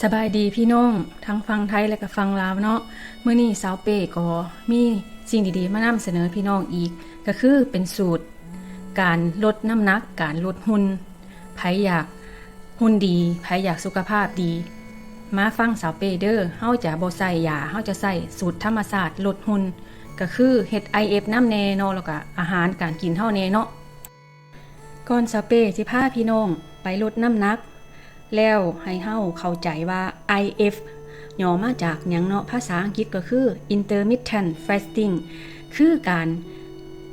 ສະບາຍດີພີ່ນ້ອງທັງຝັ່ງໄທ ແລະກະຝັ່ງລາວເນາະ. ມື້ນີ້ສາວເປ້ກໍມີສິ່ງດີໆມານຳສະເໜີພີ່ນ້ອງອີກ ກໍຄືເປັນສູດການລົດນ້ຳໜັກ, ການລົດຫຸ່ນ. ໃຜຢາກຫຸ່ນດີ, ໃຜຢາກສຸຂະພາບດີ, ມາຟັງສາວເປ້ເດີ້. ເຮົາຈະບໍ່ໃຊ້ຢາ, ເຮົາຈະໃຊ້ສູດທຳມະຊາດລົດຫຸ່ນ, ກໍຄືເຮັດໄອເອັຟນຳແດ່ເນາະ, ແລ້ວກະອາຫານການກິນເຮົາແດ່ເນາະ. ກ່ອນສາວເປ້ຊິພາພີ່ນ້ອງໄປລົດນ້ຳໜັກ ແລ້ວໃຫ້ເຮົາເຂົ້າໃຈວ່າ ໄອເອັຟ ຫຍໍ້ມາຈາກຫຍັງເນາະ. ພາສາອັງກິດກໍຄື intermittent fasting ຄືການ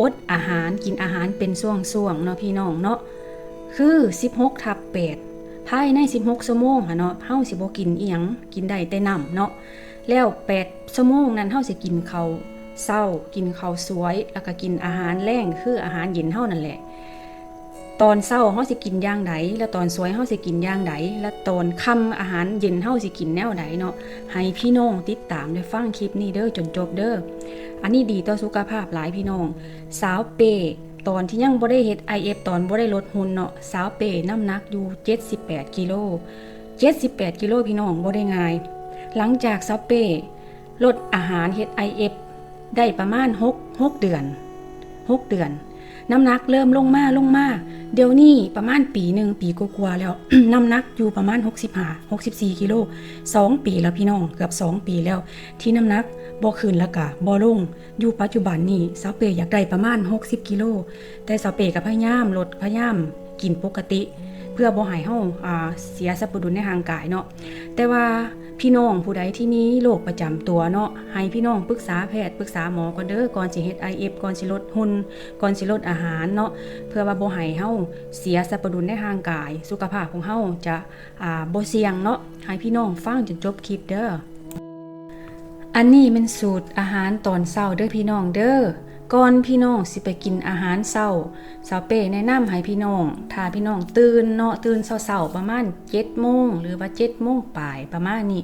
ອົດອາຫານ, ກິນອາຫານເປັນຊ່ວງໆເນາະພີ່ນ້ອງເນາະ. ຄືສິບຫົກທັບແປດ ພາຍໃນສິບຫົກຊົ່ວໂມງຫັ້ນເນາະ, ເຮົາຊິບໍ່ກິນອີ່ຫຍັງ, ກິນໄດ້ແຕ່ນ້ຳເນາະ. ແລ້ວແປດຊົ່ວໂມງນັ້ນ ເຮົາຊິກິນເຂົ້າເຊົ້າ, ກິນເຂົ້າສວຍ, ແລ້ວກໍກິນອາຫານແລງ ຄືອາຫານເຢັນເຮົານັ້ນແຫຼະ. ຕອນເຊົ້າເຮົາຊິກິນຢ່າງໃດ ແລະ ຕອນສວຍເຮົາຊິກິນຢ່າງໃດ ແລະ ຕອນຄ່ຳອາຫານເຢັນເຮົາຊິກິນແນວໃດເນາະ. ໃຫ້ພີ່ນ້ອງຕິດຕາມ ແລະ ຟັງຄລິບນີ້ເດີ້ ຈົນຈົບເດີ້. ອັນນີ້ດີຕໍ່ສຸຂະພາບຫຼາຍພີ່ນ້ອງ. ສາວເປ້ຕອນທີ່ຍັງບໍ່ໄດ້ເຮັດ ໄອເອັຟ ຕອນບໍ່ໄດ້ລົດຫຸ່ນເນາະ, ສາວເປ້ນ້ຳໜັກຢູ່ເຈັດສິບແປດກິໂລ. ເຈັດສິບແປດກິໂລພີ່ນ້ອງ, ບໍ່ໄດ້ງ່າຍ. ຫຼັງຈາກສາວເປ້ ລົດອາຫານ ເຮັດ ໄອເອັຟ ໄດ້ປະມານຫົກ ຫົກເດືອນ, ຫົກເດືອນ ນ້ຳໜັກເລີ່ມລົງມາ ລົງມາ. ດຽວນີ້ປະມານປີໜຶ່ງ ປີກວ່າໆແລ້ວ ນ້ຳໜັກຢູ່ປະມານຫົກສິບຫ້າ ຫົກສິບສີ່ກິໂລ. ສອງປີແລ້ວພີ່ນ້ອງ, ເກືອບສອງປີແລ້ວ ທີ່ນ້ຳໜັກບໍ່ຂຶ້ນ ແລ້ວກະບໍ່ລົງ. ຢູ່ປັດຈຸບັນນີ້ ສາວເປ້ຢາກໄດ້ປະມານຫົກສິບກິໂລ, ແຕ່ສາວເປ້ກໍພະຍາຍາມລົດ, ພະຍາຍາມກິນປົກກະຕິ ເພື່ອບໍ່ໃຫ້ເຮົາ ອ່າ ເສຍສັບປະດຸນໃນຮ່າງກາຍເນາະ. ແຕ່ວ່າພີ່ນ້ອງຜູ້ໃດທີ່ມີໂລກປະຈຳຕົວເນາະ, ໃຫ້ພີ່ນ້ອງປຶກສາແພດ, ປຶກສາໝໍກ່ອນເດີ້, ກ່ອນຊິເຮັດ ໄອເອັຟ ກ່ອນຊິລົດຫຸ່ນ, ກ່ອນຊິລົດອາຫານເນາະ, ເພື່ອວ່າບໍ່ໃຫ້ເຮົາເສຍສັບປະດຸນໃນຮ່າງກາຍ, ສຸຂະພາບຂອງເຮົາຈະ ອ່າ ບໍ່ສ່ຽງເນາະ. ໃຫ້ພີ່ນ້ອງຟັງຈົນຈົບຄລິບເດີ້. ອັນນີ້ແມ່ນສູດອາຫານຕອນເຊົ້າເດີ້ພີ່ນ້ອງເດີ້. ກ່ອນພີ່ນ້ອງຊິໄປກິນອາຫານເຊົ້າ, ສາວເປ້ແນະນຳໃຫ້ພີ່ນ້ອງ, ຖ້າພີ່ນ້ອງຕື່ນເນາະ, ຕື່ນເຊົ້າໆປະມານເຈັດໂມງ ຫຼືວ່າເຈັດໂມງປາຍປະມານນີ້,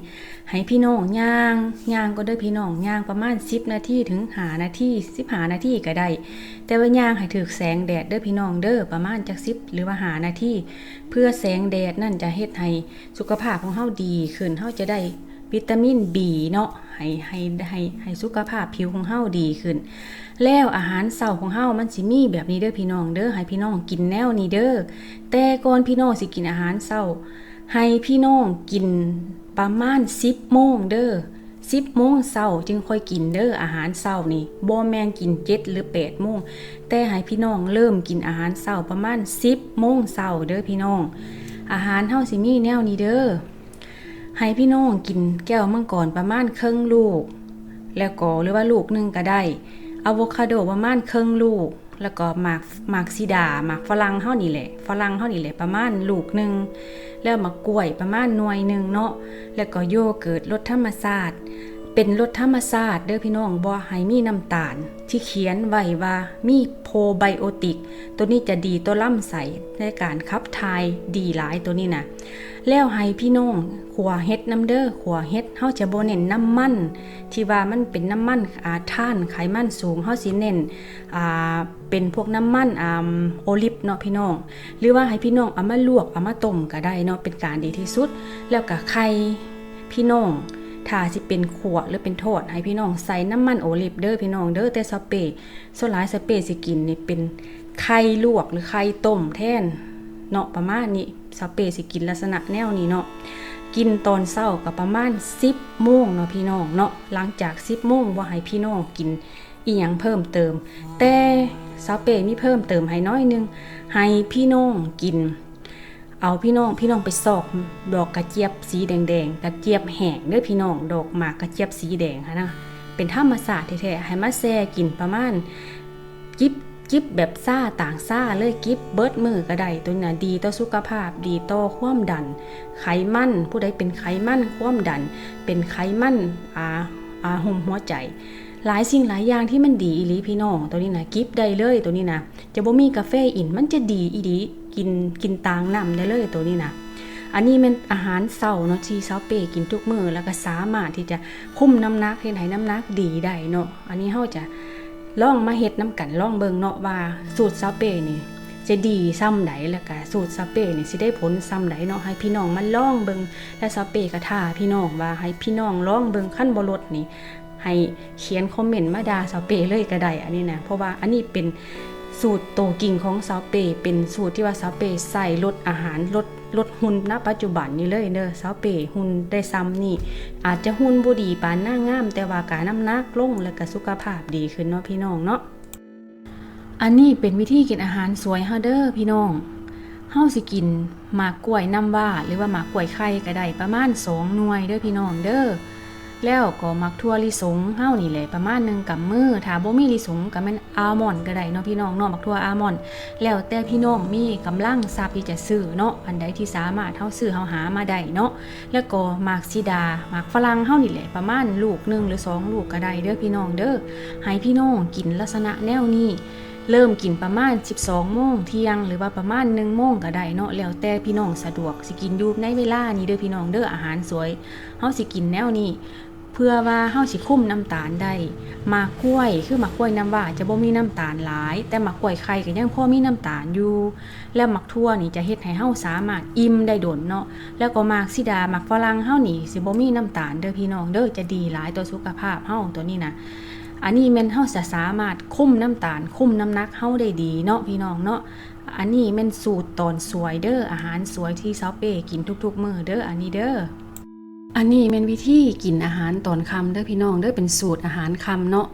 ໃຫ້ພີ່ນ້ອງຍ່າງ, ຍ່າງກ່ອນເດີ້ພີ່ນ້ອງ, ຍ່າງປະມານສິບນາທີເຖິງຫ້ານາທີ, ສິບຫ້ານາທີກໍໄດ້, ແຕ່ວ່າຍ່າງໃຫ້ຖືກແສງແດດເດີ້ພີ່ນ້ອງເດີ້, ປະມານຈັກສິບ ຫຼືວ່າຫ້ານາທີ, ເພື່ອແສງແດດນັ້ນຈະເຮັດໃຫ້ສຸຂະພາບຂອງເຮົາດີຂຶ້ນ, ເຮົາຈະໄດ້ ວິຕາມິນບີເນາະ, ໃຫ້ ໃຫ້ ໃຫ້ ໃຫ້ສຸຂະພາບຜິວຂອງເຮົາດີຂຶ້ນ. ແລ້ວອາຫານເຊົ້າຂອງເຮົາມັນຊິມີແບບນີ້ເດີ້ພີ່ນ້ອງເດີ້, ໃຫ້ພີ່ນ້ອງກິນແນວນີ້ເດີ້. ແຕ່ກ່ອນພີ່ນ້ອງຊິກິນອາຫານເຊົ້າ, ໃຫ້ພີ່ນ້ອງກິນປະມານສິບໂມງເດີ້, ສິບໂມງເຊົ້າຈຶ່ງຄ່ອຍກິນເດີ້. ອາຫານເຊົ້ານີ້ບໍ່ແມ່ນກິນເຈັດ ຫຼື ແປດໂມງ, ແຕ່ໃຫ້ພີ່ນ້ອງເລີ່ມກິນອາຫານເຊົ້າປະມານສິບໂມງເຊົ້າເດີ້ພີ່ນ້ອງ. ອາຫານເຮົາຊິມີແນວນີ້ເດີ້. ໃຫ້ພີ່ນ້ອງກິນແກ້ວມັງກອນປະມານເຄິ່ງລູກ, ແລ້ວກໍ ຫຼືວ່າລູກໜຶ່ງກໍໄດ້, ອາໂວຄາໂດປະມານເຄິ່ງລູກ, ແລ້ວກໍໝາກ ໝາກສີດາ, ໝາກຝຣັ່ງເຮົານີ້ແຫຼະ, ຝຣັ່ງເຮົານີ້ແຫຼະ, ປະມານລູກໜຶ່ງ, ແລ້ວໝາກກ້ວຍປະມານໜ່ວຍໜຶ່ງເນາະ, ແລ້ວກໍໂຢເກີດລົດທຳມະຊາດ, ເປັນລົດທຳມະຊາດເດີ້ພີ່ນ້ອງ, ບໍ່ໃຫ້ມີນ້ຳຕານ, ທີ່ຂຽນໄວ້ວ່າມີໂປຣໄບໂອຕິກ, ໂຕນີ້ຈະດີຕໍ່ລຳໄສ້ໃນການຂັບຖ່າຍ, ດີຫຼາຍໂຕນີ້ນະ. ແລ້ວໃຫ້ພີ່ນ້ອງຂົ້ວເຫັດນຳເດີ້, ຂົ້ວເຫັດເຮົາຈະບໍ່ເນັ້ນນ້ຳມັນທີ່ວ່າມັນເປັນນ້ຳມັນ ອ່າ ຖ່ານໄຂມັນສູງ, ເຮົາຊິເນັ້ນ ອ່າ ເປັນພວກນ້ຳມັນ ອ່າ ໂອລິບເນາະພີ່ນ້ອງ, ຫຼືວ່າໃຫ້ພີ່ນ້ອງເອົາມາລວກ ເອົາມາຕົ້ມກໍໄດ້ເນາະ, ເປັນການດີທີ່ສຸດ. ແລ້ວກໍໄຂ່ ພີ່ນ້ອງ ຖ້າຊິເປັນຂົ້ວ ຫຼື ເປັນທອດ ໃຫ້ພີ່ນ້ອງໃສ່ນ້ຳມັນໂອລິບເດີ້ພີ່ນ້ອງເດີ້, ແຕ່ສາວເປ້ ສ່ວນຫຼາຍສາວເປ້ຊິກິນນີ້ເປັນໄຂ່ລວກ ຫຼື ໄຂ່ຕົ້ມແທນເນາະ ປະມານນີ້. ສາວເປ້ຊິກິນລັກສະນະແນວນີ້ເນາະ, ກິນຕອນເຊົ້າກໍປະມານສິບໂມງເນາະພີ່ນ້ອງເນາະ. ຫຼັງຈາກສິບໂມງບໍ່ໃຫ້ພີ່ນ້ອງກິນອີ່ຫຍັງເພີ່ມເຕີມ, ແຕ່ສາວເປ້ມີເພີ່ມເຕີມໃຫ້ໜ້ອຍໜຶ່ງ, ໃຫ້ພີ່ນ້ອງກິນ ເອົາ ພີ່ນ້ອງ ພີ່ນ້ອງໄປຊອກດອກກະຈຽບສີແດງໆ, ກະຈຽບແຫ້ງເດີ້ພີ່ນ້ອງ, ດອກໝາກກະຈຽບສີແດງຫັ້ນນະ, ເປັນທຳມະຊາດແທ້ໆ, ໃຫ້ມາແຊ່ກິນປະມານ ຈິບ ຈິບແບບຊາ ຕາງຊາເລີຍ, ຈິບເບິດມື້ກໍໄດ້. ໂຕນີ້ນະ ດີຕໍ່ສຸຂະພາບ, ດີຕໍ່ຄວາມດັນ, ໄຂມັນ, ຜູ້ໃດເປັນໄຂມັນຄວາມດັນ, ເປັນໄຂມັນ ອ່າ ອ່າ ຫຸ້ມຫົວໃຈ, ຫຼາຍສິ່ງຫຼາຍຢ່າງທີ່ມັນດີອີ່ຫຼີພີ່ນ້ອງ. ໂຕນີ້ນະ ຈິບໄດ້ເລີຍ, ໂຕນີ້ນະ ຈະບໍ່ມີກາເຟອີນ, ມັນຈະດີອີ່ຫຼີ, ກິນ ກິນຕາງນ້ຳໄດ້ເລີຍໂຕນີ້ນະ. ອັນນີ້ແມ່ນອາຫານເຊົ້າເນາະ ທີ່ສາວເປ້ກິນທຸກມື້, ແລ້ວກໍສາມາດທີ່ຈະຄຸມນ້ຳໜັກ, ເຮັດໃຫ້ນ້ຳໜັກດີໄດ້ເນາະ. ອັນນີ້ເຮົາຈະລອງມາເຮັດນຳກັນ, ລອງເບິ່ງເນາະວ່າສູດສາວເປ້ນີ້ ຈະດີຊ່ຳໃດ ແລ້ວກະສູດສາວເປ້ນີ້ຊິໄດ້ຜົນຊ່ຳໃດເນາະ ໃຫ້ພີ່ນ້ອງມາລອງເບິ່ງ ແລະ ສາວເປ້ກໍທ້າພີ່ນ້ອງວ່າໃຫ້ພີ່ນ້ອງລອງເບິ່ງ ຄັນບໍ່ລົດນີ້ ໃຫ້ຂຽນຄອມເມັນມາດ່າສາວເປ້ເລີຍກໍໄດ້ ອັນນີ້ນະ ເພາະວ່າອັນນີ້ເປັນສູດໂຕຈິງຂອງສາວເປ້ ເປັນສູດທີ່ວ່າສາວເປ້ໃຊ້ລົດອາຫານ ລົດ ລົດຫຸ່ນນະປັດຈຸບັນນີ້ເລີຍເດີ ສາວເປ້ຫຸ່ນໄດ້ຊ່ຳນີ້ ອາດຈະຫຸ່ນບໍ່ດີປານນາງງາມ ແຕ່ວ່າກະນ້ຳໜັກລົງ ແລ້ວກະສຸຂະພາບດີຂຶ້ນເນາະພີ່ນ້ອງເນາະ. ອັນນີ້ເປັນວິທີກິນອາຫານສວຍເຮົາເດີພີ່ນ້ອງ. ເຮົາຊິກິນໝາກກ້ວຍນ້ຳວ້າ ຫຼືວ່າໝາກກ້ວຍໄຂ່ກໍໄດ້ ປະມານສອງໜ່ວຍເດີພີ່ນ້ອງເດີ. ແລ້ວກໍໝາກຖົ່ວລິສົງເຮົານີ້ແຫຼະ ປະມານໜຶ່ງກຳມື. ຖ້າບໍ່ມີລິສົງກໍແມ່ນອາມອນກໍໄດ້ເນາະພີ່ນ້ອງເນາະ ໝາກຖົ່ວອາມອນ. ແລ້ວແຕ່ພີ່ນ້ອງມີກຳລັງຊັບທີ່ຈະຊື້ເນາະ ອັນໃດທີ່ສາມາດເຮົາຊື້ເຮົາຫາມາໄດ້ເນາະ. ແລ້ວກໍໝາກສີດາ ໝາກຝຣັ່ງເຮົານີ້ແຫຼະ ປະມານລູກໜຶ່ງ ຫຼື ສອງລູກກໍໄດ້ເດີພີ່ນ້ອງເດີ. ໃຫ້ພີ່ນ້ອງກິນລັກສະນະແນວນີ້ ເລີ່ມກິນປະມານສິບສອງໂມງທ່ຽງ ຫຼືວ່າປະມານໜຶ່ງໂມງກໍໄດ້ເນາະ ແລ້ວແຕ່ພີ່ນ້ອງສະດວກ ຊິກິນຢູ່ໃນເວລານີ້ເດີພີ່ນ້ອງເດີ. ອາຫານສວຍເຮົາຊິກິນແນວນີ້ ເພື່ອວ່າເຮົາຊິຄຸມນ້ຳຕານໄດ້. ໝາກກ້ວຍ ຄືໝາກກ້ວຍນ້ຳວ້າຈະບໍ່ມີນ້ຳຕານຫຼາຍ ແຕ່ໝາກກ້ວຍໄຂ່ກໍຍັງພໍມີນ້ຳຕານຢູ່. ແລ້ວໝາກຖົ່ວນີ້ຈະເຮັດໃຫ້ເຮົາສາມາດອີ່ມໄດ້ດົນເນາະ. ແລ້ວກໍໝາກສີດາ ໝາກຝຣັ່ງເຮົານີ້ຊິບໍ່ມີນ້ຳຕານເດີພີ່ນ້ອງເດີ ຈະດີຫຼາຍຕໍ່ສຸຂະພາບເຮົາໂຕນີ້ນະ. ອັນນີ້ແມ່ນເຮົາຈະສາມາດຄຸມນ້ຳຕານ ຄຸມນ້ຳໜັກເຮົາໄດ້ດີເນາະພີ່ນ້ອງເນາະ. ອັນນີ້ແມ່ນສູດຕອນສວຍເດີ ອາຫານສວຍທີ່ສາວເປ້ກິນທຸກໆມື້ເດີ ອັນນີ້ເດີ. ອັນນີ້ແມ່ນວິທີກິນອາຫານຕອນຄ່ຳເດີພີ່ນ້ອງເດີ ເປັນສູດອາຫານຄ່ຳເນາະ.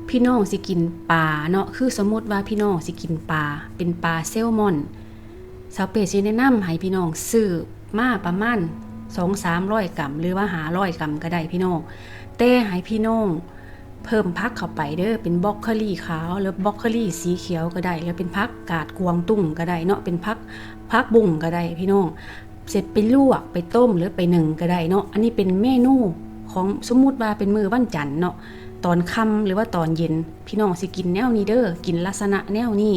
ພີ່ນ້ອງຊິກິນປາເນາະ ຄືສົມມຸດວ່າພີ່ນ້ອງຊິກິນປາ ເປັນປາແຊລມອນ ສາວເປ້ຊິແນະນຳໃຫ້ພີ່ນ້ອງຊື້ມາປະມານສອງສາມຮ້ອຍກຳ ຫຼືວ່າຫ້າຮ້ອຍກຳກໍໄດ້ພີ່ນ້ອງ. ແຕ່ໃຫ້ພີ່ນ້ອງເພີ່ມຜັກເຂົ້າໄປເດີ ເປັນບຣອກໂຄລີຂາວ ຫຼືບຣອກໂຄລີສີຂຽວກໍໄດ້ ຫຼືເປັນຜັກກາດກວາງຕຸ້ງກໍໄດ້ເນາະ ເປັນຜັກ ຜັກບຸ້ງກໍໄດ້ພີ່ນ້ອງ. ເສັດໄປລວກ ໄປຕົ້ມ ຫຼືໄປໜຶ້ງກໍໄດ້ເນາະ. ອັນນີ້ເປັນເມນູຂອງ ສົມມຸດວ່າເປັນມື້ວັນຈັນເນາະ ຕອນຄ່ຳ ຫຼືວ່າຕອນເຢັນ ພີ່ນ້ອງຊິກິນແນວນີ້ເດີ ກິນລັກສະນະແນວນີ້.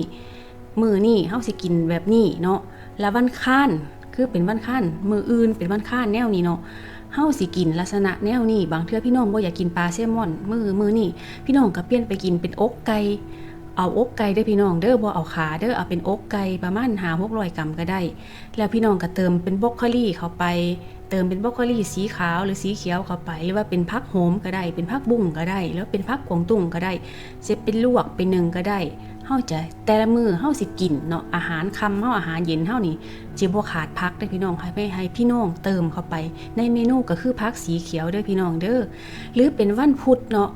ມື້ນີ້ເຮົາຊິກິນແບບນີ້ເນາະ ລະວັນຄານ ຄືເປັນວັນຄານ ມື້ອື່ນເປັນວັນຄານແນວນີ້ເນາະ ເຮົາຊິກິນລັກສະນະແນວນີ້. ບາງເທື່ອພີ່ນ້ອງບໍ່ຢາກກິນປາແຊລມອນ ມື້ ມື້ນີ້ພີ່ນ້ອງກໍປ່ຽນໄປກິນເປັນອົກໄກ່ ເອົາອົກໄກ່ເດີພີ່ນ້ອງເດີ ບໍ່ເອົາຂາເດີ ເອົາເປັນອົກໄກ່ປະມານຫ້າຫົກຮ້ອຍກຳກໍໄດ້. ແລ້ວພີ່ນ້ອງກໍເຕີມເປັນບຣອກໂຄລີເຂົ້າໄປ ເຕີມເປັນບຣອກໂຄລີສີຂາວ ຫຼືສີຂຽວເຂົ້າໄປ ຫຼືວ່າເປັນຜັກໂຫມກໍໄດ້ ເປັນຜັກບຸ້ງກໍໄດ້ ຫຼືເປັນຜັກກວາງຕຸ້ງກໍໄດ້ ເສັດໄປລວກ ໄປໜຶ້ງກໍໄດ້. ເຮົາຈະ ແຕ່ລະມື້ເຮົາຊິກິນເນາະ ອາຫານຄ່ຳເຮົາ ອາຫານເຢັນເຮົານີ້ ຊິບໍ່ຂາດຜັກເດີພີ່ນ້ອງ. ໃຫ້ ໃຫ້ ໃຫ້ພີ່ນ້ອງເຕີມເຂົ້າໄປໃນເມນູ ກໍຄືຜັກສີຂຽວເດີພີ່ນ້ອງເດີ. ຫຼືເປັນວັນພຸດເນາະ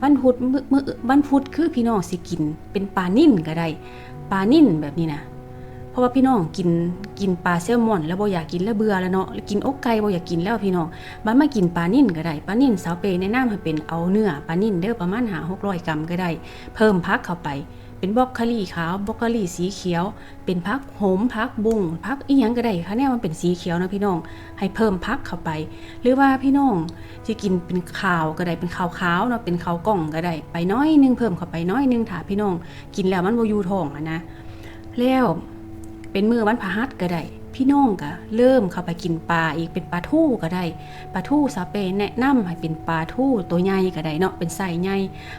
ວັນພຸດ ມື້ ມື້ ວັນພຸດ ຄືພີ່ນ້ອງຊິກິນເປັນປານິນກໍໄດ້ ປານິນແບບນີ້ນະ. ເພາະວ່າພີ່ນ້ອງກິນ ກິນປາແຊລມອນແລ້ວບໍ່ຢາກກິນ ແລ້ວເບື່ອແລ້ວເນາະ ກິນອົກໄກ່ບໍ່ຢາກກິນແລ້ວພີ່ນ້ອງ ບາດມາກິນປານິນກໍໄດ້. ປານິນ ສາວເປ້ແນະນຳໃຫ້ເປັນເອົາເນື້ອປານິນເດີ ປະມານຫ້າຫົກຮ້ອຍກຳກໍໄດ້. ເພີ່ມຜັກເຂົ້າໄປ ເປັນບຣອກໂຄລີຂາວ ບຣອກໂຄລີສີຂຽວ ເປັນຜັກໂຫມ ຜັກບຸ້ງ ຜັກອີ່ຫຍັງກໍໄດ້ ຄະແນນມັນເປັນສີຂຽວເນາະພີ່ນ້ອງ ໃຫ້ເພີ່ມຜັກເຂົ້າໄປ. ຫຼືວ່າພີ່ນ້ອງຊິກິນເປັນຂ້າວກໍໄດ້ ເປັນຂ້າວຂາວເນາະ ເປັນເຂົ້າກ່ອງກໍໄດ້ ໄປໜ້ອຍໜຶ່ງ ເພີ່ມເຂົ້າໄປໜ້ອຍໜຶ່ງ ຖ້າພີ່ນ້ອງກິນແລ້ວມັນບໍ່ຢູ່ທ້ອງຫັ້ນນະ. ແລ້ວເປັນມື້ວັນພະຫັດກໍໄດ້ ພີ່ນ້ອງກໍເລີ່ມເຂົ້າໄປກິນປາອີກ ເປັນປາທູກໍໄດ້. ປາທູ ສາວເປ້ແນະນຳໃຫ້ເປັນປາທູໂຕໃຫຍ່ກໍໄດ້ເນາະ ເປັນໄຊໃຫຍ່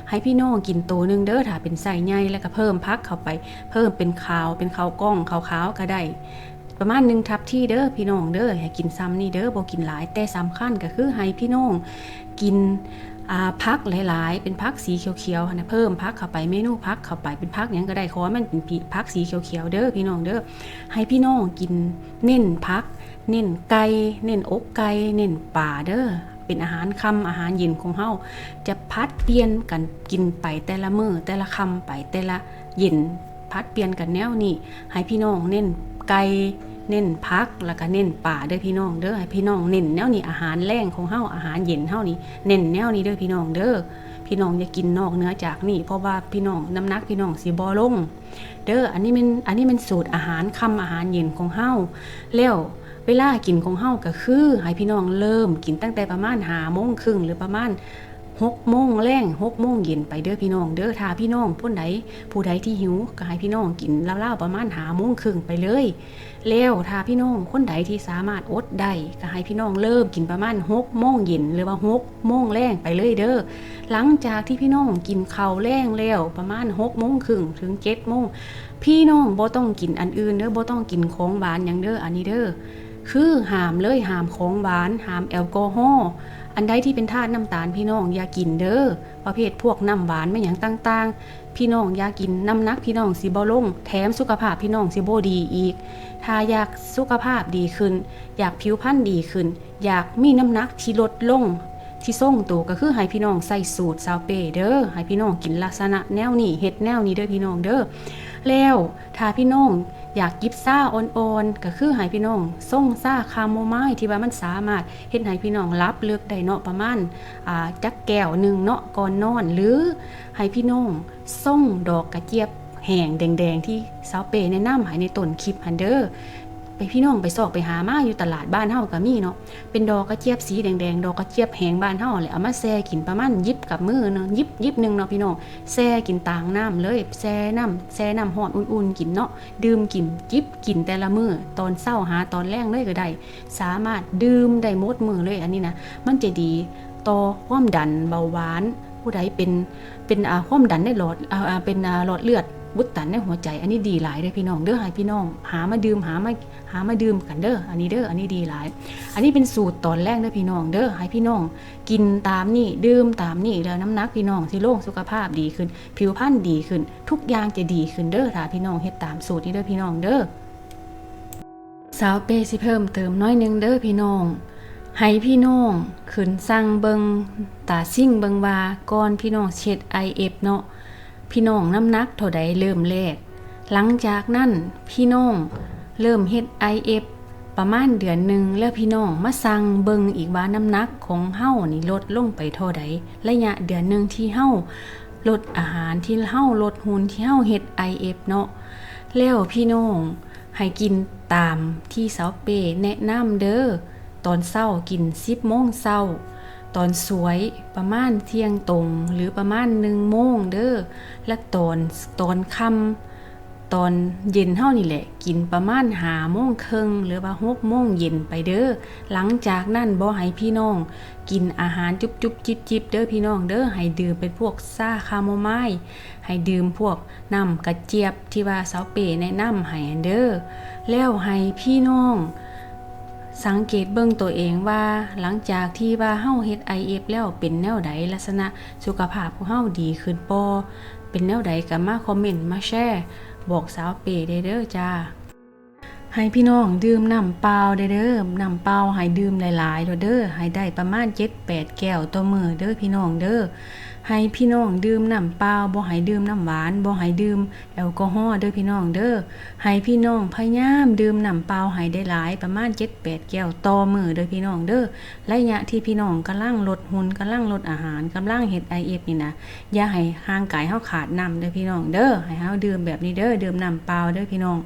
ໃຫ້ພີ່ນ້ອງກິນໂຕໜຶ່ງເດີ ຖ້າເປັນໄຊໃຫຍ່ ແລ້ວກໍເພີ່ມຜັກເຂົ້າໄປ ເພີ່ມເປັນຂ້າວ ເປັນເຂົ້າກ່ອງ ເຂົ້າຂາວກໍໄດ້ ປະມານໜຶ່ງທັບທີເດີພີ່ນ້ອງເດີ. ໃຫ້ກິນຊ່ຳນີ້ເດີ ບໍ່ກິນຫຼາຍ ແຕ່ສຳຄັນກໍຄືໃຫ້ພີ່ນ້ອງກິນ ອ່າ ຜັກຫຼາຍໆ ເປັນຜັກສີຂຽວໆຫັ້ນນະ ເພີ່ມຜັກເຂົ້າໄປ ເມນູຜັກເຂົ້າໄປ ເປັນຜັກຫຍັງກໍໄດ້ ຂໍໃຫ້ມັນເປັນ ຜັກສີຂຽວໆເດີພີ່ນ້ອງເດີ. ໃຫ້ພີ່ນ້ອງກິນ ເນັ້ນຜັກ ເນັ້ນໄກ່ ເນັ້ນອົກໄກ່ ເນັ້ນປາເດີ. ເປັນອາຫານຄ່ຳ ອາຫານເຢັນຂອງເຮົາ ຈະຜັດປ່ຽນກັນກິນໄປແຕ່ລະມື້ ແຕ່ລະຄ່ຳໄປ ແຕ່ລະເຢັນ ຜັດປ່ຽນກັນແນວນີ້. ໃຫ້ພີ່ນ້ອງເນັ້ນໄກ່ ເນັ້ນຜັກ ແລ້ວກະເນັ້ນປາເດີພີ່ນ້ອງເດີ. ໃຫ້ພີ່ນ້ອງເນັ້ນແນວນີ້ ອາຫານແລງຂອງເຮົາ ອາຫານເຢັນເຮົານີ້ ເນັ້ນແນວນີ້ເດີພີ່ນ້ອງເດີ. ພີ່ນ້ອງຢ່າກິນນອກເໜືອຈາກນີ້ ເພາະວ່າພີ່ນ້ອງ ນ້ຳໜັກພີ່ນ້ອງຊິບໍ່ລົງ ເດີ. ອັນນີ້ແມ່ນ ອັນນີ້ແມ່ນສູດອາຫານຄ່ຳ ອາຫານເຢັນຂອງເຮົາ. ແລ້ວເວລາກິນຂອງເຮົາກໍຄື ໃຫ້ພີ່ນ້ອງເລີ່ມກິນຕັ້ງແຕ່ປະມານຫ້າໂມງເຄິ່ງ ຫຼືປະມານ ຫົກໂມງແລງ ຫົກໂມງເຢັນໄປເດີພີ່ນ້ອງເດີ. ຖ້າພີ່ນ້ອງຄົນໃດ ຜູ້ໃດທີ່ຫິວ ກໍໃຫ້ພີ່ນ້ອງກິນລາວໆປະມານຫ້າໂມງເຄິ່ງໄປເລີຍ. ແລ້ວຖ້າພີ່ນ້ອງຄົນໃດທີ່ສາມາດອົດໄດ້ ກໍໃຫ້ພີ່ນ້ອງເລີ່ມກິນປະມານຫົກໂມງເຢັນ ຫຼືວ່າຫົກໂມງແລງໄປເລີຍເດີ. ຫຼັງຈາກທີ່ພີ່ນ້ອງກິນເຂົ້າແລງແລ້ວ ປະມານຫົກໂມງເຄິ່ງເຖິງເຈັດໂມງ ພີ່ນ້ອງບໍ່ຕ້ອງກິນອັນອື່ນເດີ ບໍ່ຕ້ອງກິນຂອງຫວານຫຍັງເດີ ອັນນີ້ເດີ. ຄືຫ້າມເລີຍ ຫ້າມຂອງຫວານ ຫ້າມແອລກໍຮໍ. ອັນໃດທີ່ເປັນທາດນ້ຳຕານ ພີ່ນ້ອງຢ່າກິນເດີ. ປະເພດພວກນ້ຳຫວານແມ່ນຫຍັງຕ່າງໆ ພີ່ນ້ອງຢ່າກິນ, ນ້ຳໜັກພີ່ນ້ອງຊິບໍ່ລົງ ແຖມສຸຂະພາບພີ່ນ້ອງຊິບໍ່ດີອີກ. ຖ້າຢາກສຸຂະພາບດີຂຶ້ນ, ຢາກຜິວພັນດີຂຶ້ນ, ຢາກມີນ້ຳໜັກທີ່ລົດລົງ, ທີ່ຊົງໂຕ ກໍຄືໃຫ້ພີ່ນ້ອງໃຊ້ສູດຊາວເປ້ເດີ. ໃຫ້ພີ່ນ້ອງກິນລັກສະນະແນວນີ້ ເຮັດແນວນີ້ເດີພີ່ນ້ອງເດີ. ແລ້ວຖ້າພີ່ນ້ອງຢາກຈິບຊາອ່ອນໆ ກໍຄືໃຫ້ພີ່ນ້ອງຊົງຊາຄາໂມມາຍ ທີ່ວ່າມັນສາມາດເຮັດໃຫ້ພີ່ນ້ອງຫຼັບເລິກໄດ້ເນາະ ປະມານ ອ່າ ຈັກແກ້ວໜຶ່ງເນາະ ກ່ອນນອນ ຫຼືໃຫ້ພີ່ນ້ອງຊົງດອກກະຈຽບແຫ້ງແດງໆ ທີ່ສາວເປ້ແນະນຳໃຫ້ໃນຕົ້ນຄລິບຫັ້ນເດີ. ໄປ ພີ່ນ້ອງໄປຊອກໄປຫາມາຢູ່ຕະຫຼາດບ້ານເຮົາກໍມີເນາະ ເປັນດອກກະຈຽບສີແດງໆ ດອກກະຈຽບແຫ້ງບ້ານເຮົາແຫຼະ ເອົາມາແຊ່ກິນປະມານຫຍິບກັບມືໜຶ່ງ ຫຍິບ ຫຍິບໜຶ່ງເນາະພີ່ນ້ອງ ແຊ່ກິນຕາງນ້ຳເລີຍ ແຊ່ນ້ຳ ແຊ່ນ້ຳຮ້ອນອຸ່ນໆກິນເນາະ ດື່ມກິນ ຈິບກິນແຕ່ລະມື້ ຕອນເຊົ້າຫາຕອນແລງເລີຍກໍໄດ້ ສາມາດດື່ມໄດ້ໝົດມື້ເລີຍ. ອັນນີ້ນະ ມັນຈະດີຕໍ່ຄວາມດັນ ເບົາຫວານ ຜູ້ໃດເປັນ ເປັນ ອ່າ ຄວາມດັນໃນຫຼອດ ອ່າ ເປັນ ອ່າ ຫຼອດເລືອດອຸດຕັນໃນຫົວໃຈ ອັນນີ້ດີຫຼາຍເດີພີ່ນ້ອງເດີ. ໃຫ້ພີ່ນ້ອງຫາມາດື່ມ ຫາມາ ຫາມາດື່ມກັນເດີ ອັນນີ້ເດີ ອັນນີ້ດີຫຼາຍ. ອັນນີ້ເປັນສູດຕອນແລງເດີພີ່ນ້ອງເດີ. ໃຫ້ພີ່ນ້ອງກິນຕາມນີ້ ດື່ມຕາມນີ້ ແລ້ວນ້ຳໜັກພີ່ນ້ອງຊິລົງ ສຸຂະພາບດີຂຶ້ນ ຜິວພັນດີຂຶ້ນ ທຸກຢ່າງຈະດີຂຶ້ນເດີ ຖ້າພີ່ນ້ອງເຮັດຕາມສູດນີ້ເດີພີ່ນ້ອງເດີ. ສາວເປ້ຊິເພີ່ມເຕີມໜ້ອຍໜຶ່ງເດີພີ່ນ້ອງ ໃຫ້ພີ່ນ້ອງຂຶ້ນຊັ່ງເບິ່ງ ຕາຊິງເບິ່ງວ່າ ກ່ອນພີ່ນ້ອງເຮັດໄອເອັຟເນາະ ພີ່ນ້ອງນ້ຳໜັກເທົ່າໃດເລີ່ມແລກ. ຫຼັງຈາກນັ້ນພີ່ນ້ອງເລີ່ມເຮັດໄອເອັຟປະມານເດືອນໜຶ່ງ ແລ້ວພີ່ນ້ອງມາຊັ່ງເບິ່ງອີກວ່າ ນ້ຳໜັກຂອງເຮົານີ້ລົດລົງໄປເທົ່າໃດ ໄລຍະເດືອນໜຶ່ງທີ່ເຮົາລົດອາຫານ ທີ່ເຮົາລົດຫຸ່ນ ທີ່ເຮົາເຮັດໄອເອັຟເນາະ. ແລ້ວພີ່ນ້ອງ ໃຫ້ກິນຕາມທີ່ສາວເປ້ແນະນຳເດີ. ຕອນເຊົ້າກິນສິບໂມງເຊົ້າ, ຕອນສວຍປະມານທ່ຽງຕົງ ຫຼື ປະມານໜຶ່ງໂມງເດີ ແລະ ຕອນ ຕອນຄ່ຳ ຕອນເຢັນເຮົານີ້ແຫຼະ ກິນປະມານຫ້າໂມງເຄິ່ງ ຫຼືວ່າຫົກໂມງເຢັນໄປເດີ. ຫຼັງຈາກນັ້ນບໍ່ໃຫ້ພີ່ນ້ອງກິນອາຫານຈຸບໆຈິບໆເດີພີ່ນ້ອງເດີ. ໃຫ້ດື່ມເປັນພວກຊາຄາໂມມາຍ ໃຫ້ດື່ມພວກ ນ້ຳກະຈຽບທີ່ວ່າສາວເປ້ແນະນຳໃຫ້ຫັ້ນເດີ. ແລ້ວໃຫ້ພີ່ນ້ອງສັງເກດເບິ່ງໂຕເອງວ່າ ຫຼັງຈາກທີ່ວ່າເຮົາເຮັດໄອເອັຟແລ້ວເປັນແນວໃດ, ລັກສະນະສຸຂະພາບຂອງເຮົາດີຂຶ້ນບໍ່? ເປັນແນວໃດກໍມາຄອມເມັນມາແຊບອກສາວເປ້ໄດ້ເດີຈ້າ. ໃຫ້ພີ່ນ້ອງດື່ມນ້ຳເປົ່າໄດ້ເດີ. ນ້ຳເປົ່າໃຫ້ດື່ມຫຼາຍໆໂລດເດີ. ໃຫ້ໄດ້ປະມານເຈັດແປດແກ້ວຕໍ່ມື້ເດີພີ່ນ້ອງເດີ. ໃຫ້ພີ່ນ້ອງດື່ມນ້ຳເປົ່າ, ບໍ່ໃຫ້ດື່ມນ້ຳຫວານ, ບໍ່ໃຫ້ດື່ມແອລກໍຮໍເດີພີ່ນ້ອງເດີ. ໃຫ້ພີ່ນ້ອງພະຍາຍາມດື່ມນ້ຳເປົ່າໃຫ້ໄດ້ຫຼາຍ, ປະມານເຈັດແປດແກ້ວຕໍ່ມື້ເດີພີ່ນ້ອງເດີ. ໄລຍະທີ່ພີ່ນ້ອງກຳລັງລົດຫຸ່ນ, ກຳລັງລົດອາຫານ, ກຳລັງເຮັດໄອເອັຟນີ້ນະ, ຢ່າໃຫ້ຮ່າງກາຍເຮົາຂາດນ້ຳເດີພີ່ນ້ອງເດີ. ໃຫ້ເຮົາດື່ມແບບນີ້ເດີ, ດື່ມນ້ຳເປົ່າເດີພີ່ນ້ອງ.